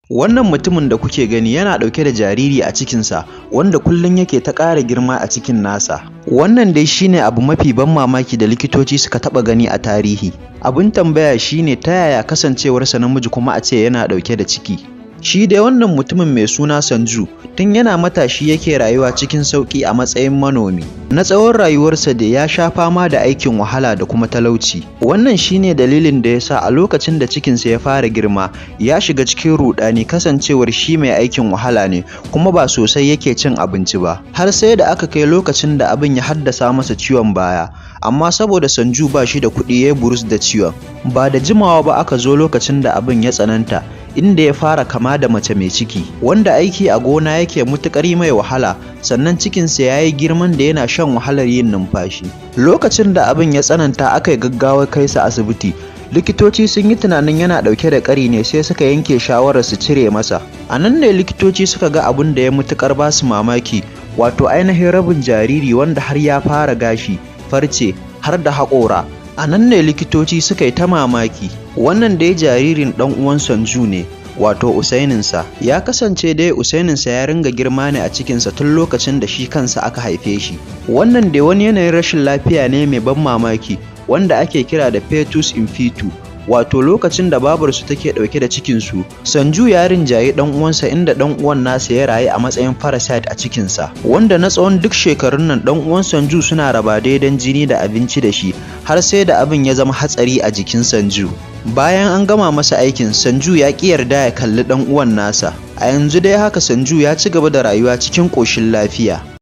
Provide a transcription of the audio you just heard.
Wannan mutumin da kuke gani yana ɗauke da jariri a cikinsa, wanda kullum yake ta ƙara girma a cikin nasa. Wannan dai shi ne abu mafi ban mamaki da likitoci suka taɓa gani a tarihi. Abin tambaya shi ne, ta yaya kasancewarsa namiji kuma a ce yana ɗauke da ciki? Shi dai wannan mutumin mai suna Sanju, tun yana matashi yake rayuwa cikin sauƙi a matsayin manomi. Na tsawon rayuwarsa dai ya sha fama da aikin wahala da kuma talauci. Wannan shi ne dalilin da ya sa a lokacin da cikinsa ya fara girma, ya shiga cikin ruɗani, kasancewar shi mai aikin wahala ne kuma ba sosai yake cin abinci ba. Har sai da aka kai lokacin da abin ya haddasa masa ciwon baya, amma saboda Sanju ba shi da kuɗi, ya yi burus da ciwon. Ba da jimawa ba aka zo lokacin da abin ya tsananta, inda ya fara kama da mace mai ciki, wanda aiki a gona yake matuƙar yi mai wahala, sannan cikinsa ya yi girman da yana shan wahalar yin numfashi. Lokacin da abin ya tsananta, aka yi gaggawar kai sa asibiti. Likitoci sun yi tunanin yana ɗauke da ƙari ne, sai suka yanke shawarar su cire masa. A nan ne likitoci suka ga abin da ya matuƙar ba su mamaki, wato ainihin rabin jariri wanda har ya fara gashi, farce, har da haƙora. A nan ne likitoci suka yi ta mamaki. Wannan dai jaririn ɗan uwan Sanju ne, wato Usaininsa. Ya kasance dai Usaininsa ya ringa girma ne a cikinsa tun lokacin da shi kansa aka haife shi. Wannan dai wani yanayin rashin lafiya ne mai ban mamaki wanda ake kira da fetus in fetu, wato lokacin da babarsu take ɗauke da cikinsu, Sanju ya rinjayi ɗan uwansa, inda ɗan uwan nasa ya rayu a matsayin parasite a cikinsa, wanda na tsawon duk shekarun nan ɗan uwan Sanju suna raba daidan jini da abinci da shi, har sai da abin ya zama hatsari a jikin Sanju. Bayan an gama masa aikin, Sanju ya ƙi yarda ya kalli ɗan uwan nasa. A yanzu dai haka, Sanju ya ci gaba da rayuwa cikin ƙoshin lafiya.